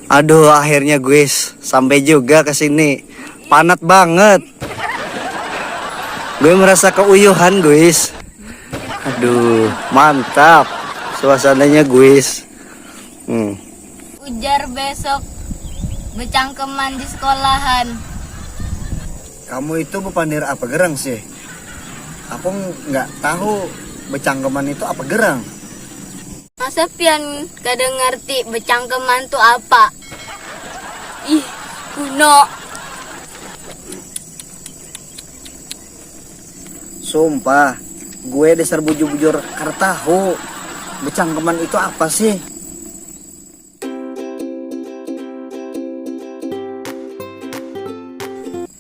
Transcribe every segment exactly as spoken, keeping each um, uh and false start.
Aduh, akhirnya guys, sampai juga ke sini. Panat banget. Gue merasa keuyuhan, guys. Aduh, mantap suasananya, guys. Hmm. Ujar besok becangkeman di sekolahan. Kamu itu bepandir apa gerang sih? Aku nggak tahu becangkeman itu apa gerang. Masa pian kada ngerti becangkeman tu apa? Ih, kuno. Sumpah, gue dasar bujur-bujur kada tahu. Becangkeman itu apa sih?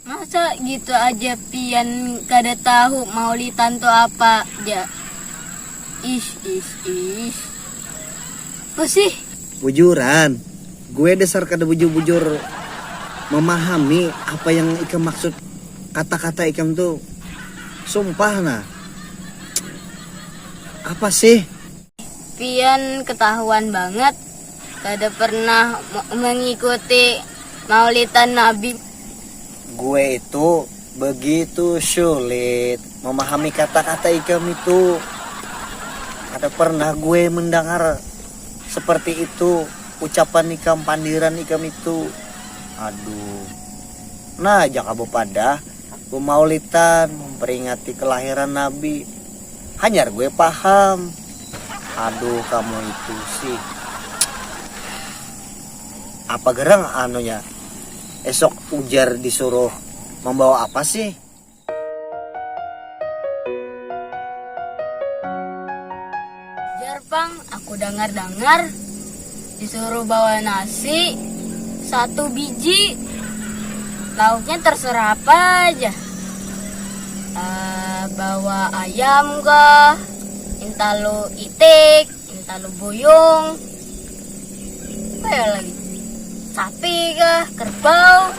Masa gitu aja pian kada tahu maulitan tu apa, ja. Ish, ish, ish. Apa sih? Bujuran, gue dasar kada bujur-bujur memahami apa yang ikam maksud kata-kata ikam tuh. Sumpah nah. Apa sih? Pian ketahuan banget kada pernah me- mengikuti maulitan Nabi. Gue itu begitu sulit memahami kata-kata ikam itu. Kada pernah gue mendengar seperti itu ucapan ikam, pandiran ikam itu. Aduh. Nah, jaka bepadah bemaulitan memperingati kelahiran Nabi. Hanyar gue paham. Aduh, kamu itu sih. Apa gerang anunya? Esok ujar disuruh membawa apa sih? Jar pang, aku dangar-dangar disuruh bawa nasi satu biji. Lauknya terserah apa aja. Eh, bawa ayam kah? Intalu itik, intalu buyung. Apa ya lagi? Sapi kah? Kerbau?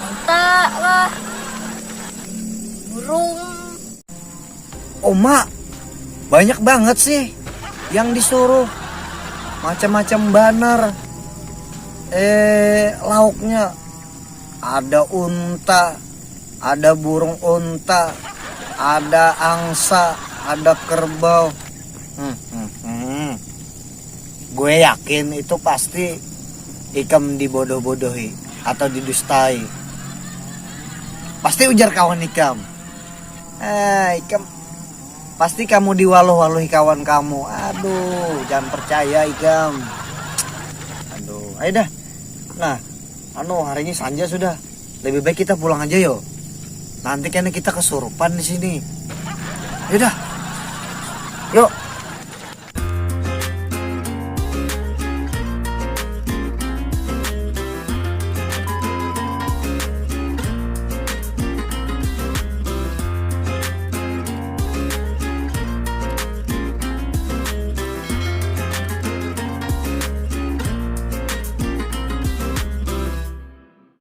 Unta kah? Burung? Oma, banyak banget sih yang disuruh. Macam-macam banar. Eh, lauknya ada unta, ada burung unta, ada angsa, ada kerbau. Hmm, hmm, hmm. Gue yakin itu pasti ikam dibodoh-bodohi atau didustai. Pasti ujar kawan ikam. Eh, ikam pasti kamu diwaluh-waluhi kawan kamu. Aduh, jangan percaya ikam. Aduh, ayo dah. Nah, anu, hari ini sanja sudah. Lebih baik kita pulang aja yo. Nanti kena kita kesurupan di sini. Yaudah. Yuk.